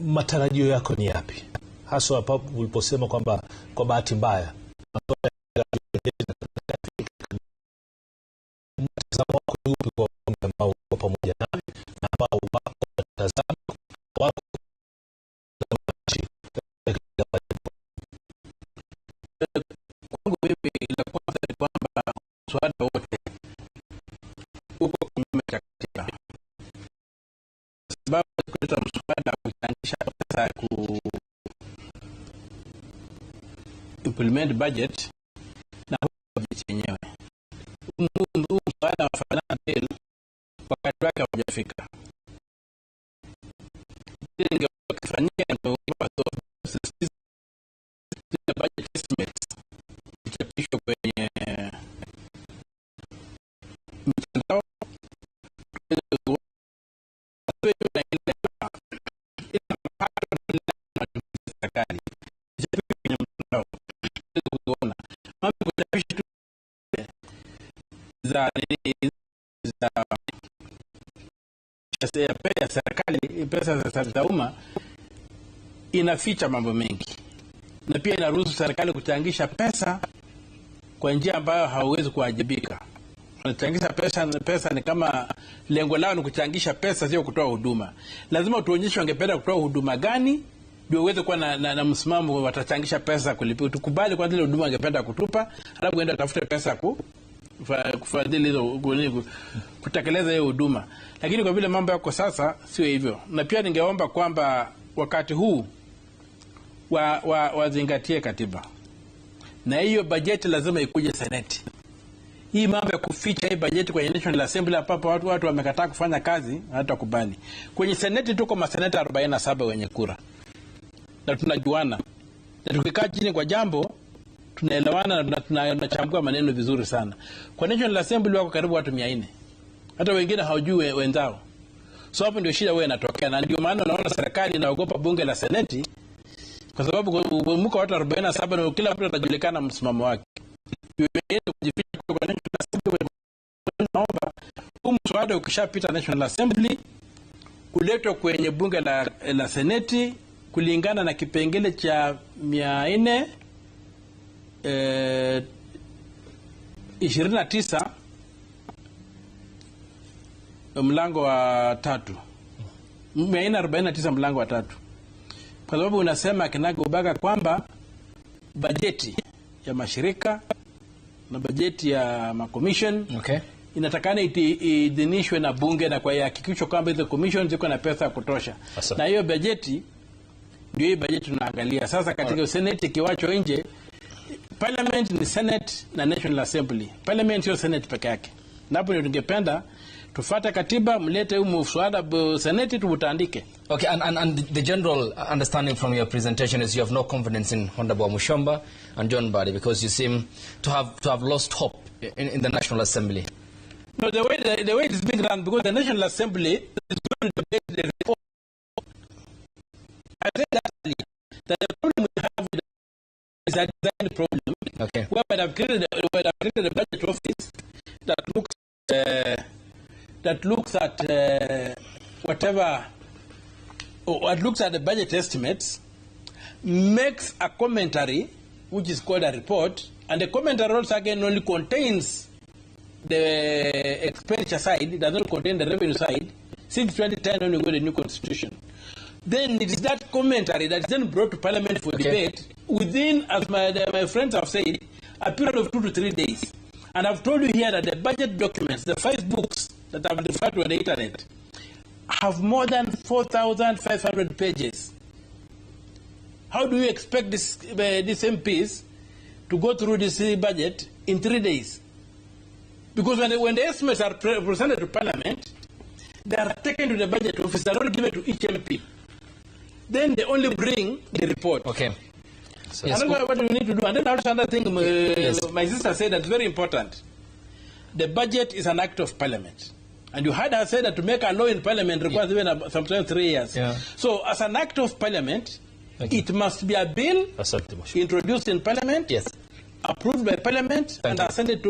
Matarajio yako ni yapi haswa hapa uliposema kwamba kwa bahati mbaya, mtazamo wako ni upi kwa wabunge ambao uko pamoja nawe na ambao wako watazama wako katika Kwangu mimi, la kwanza ni kwamba mswada wote uko kinyume cha katiba, sababu kuleta mswada kuchangisha pesa ya ku implement budget na budget yenyewe. Huu mswada wa finance bill wakati wake haujafika. Kile ingefanyika ndio zile budget estimates ichapishwe kwenye mitandao na ile mapato na matumizi ya serikali ichapishwe kwenye mtandao tuweze kuziona. Mambo kuchapisha tu za nini, za ya serikali, pesa za umma inaficha mambo mengi, na pia inaruhusu serikali kuchangisha pesa kwa njia ambayo hauwezi kuwajibika. Wanachangisha pesa, pesa ni kama lengo lao ni kuchangisha pesa, sio kutoa huduma. Lazima tuonyeshe wangependa kutoa huduma gani ndio uweze kuwa na msimamo watachangisha pesa kulipia. Tukubali kwanza ile huduma wangependa kutupa, alafu uende utafute pesa kufadhili hizo kutekeleza hiyo huduma. Lakini kwa vile mambo yako sasa sio hivyo, na pia ningeomba kwamba wakati huu wazingatie katiba na hiyo bajeti lazima ikuje Seneti. Hii mambo ya kuficha hii bajeti kwenye National Assembly ambapo watu wamekataa kufanya kazi, hawatakubali. Kwenye Seneti tuko maseneta 47 wenye kura na tunajuana, na tukikaa chini kwa jambo tunaelewana na tunachambua maneno vizuri sana. Kwa National Assembly wako karibu watu 400, hata wengine hawajui wenzao. So hapo ndio shida wewe inatokea, na ndio maana unaona serikali inaogopa bunge la Seneti kwa sababu mko watu 47 na kila mtu atajulikana msimamo wake. Wengine kujificha kwa National Assembly. Naomba huu mswada ukishapita National Assembly uletwe kwenye bunge la Seneti kulingana na kipengele cha 400 29 mlango wa tatu, 449 mlango wa tatu, kwa sababu unasema kinaga ubaga kwamba bajeti ya mashirika na bajeti ya macommission inatakana iidhinishwe na bunge na kwa ihakikishwe kwamba hizo commission ziko na pesa ya kutosha. Asante. Na hiyo bajeti ndio hii bajeti tunaangalia sasa katika Senate ikiwachwa nje. Parliament ni Senate na National Assembly. Parliament sio Senate peke yake, na hapo ndio tungependa tufate katiba, mlete huu mswada Senate tuutandike. Okay, and the general understanding from your presentation is you have no confidence in Honorable Wamuchomba and John Mbadi because you seem to have lost hope in the National Assembly. No, the way it is being run, because the National Assembly is going to debate the report. I said that earlier, that the problem we have with is a design problem where they've created a budget office that looks at whatever, or looks at the budget estimates, makes a commentary, which is called a report, and the commentary also again only contains the expenditure side, it does not contain the revenue side, since 2010 when we got the new constitution. Then it is that commentary that is then brought to Parliament for debate within, as my friends have said, a period of 2 to 3 days. And I've told you here that the budget documents, the five books that I've referred to on the internet, have more than 4,500 pages. How do you expect this MPs to go through this budget in 3 days? Because when the estimates are presented to Parliament, they are taken to the budget office, they are not given to each MP. Then they only bring the report. Okay. I don't know what we need to do. And then also another thing my sister said that's very important. The budget is an act of Parliament. And you heard her say that to make a law in Parliament requires even sometimes 3 years. So as an act of Parliament, it must be a bill Asante, Mheshimiwa. Introduced in Parliament, approved by Parliament, Thank and you. assented to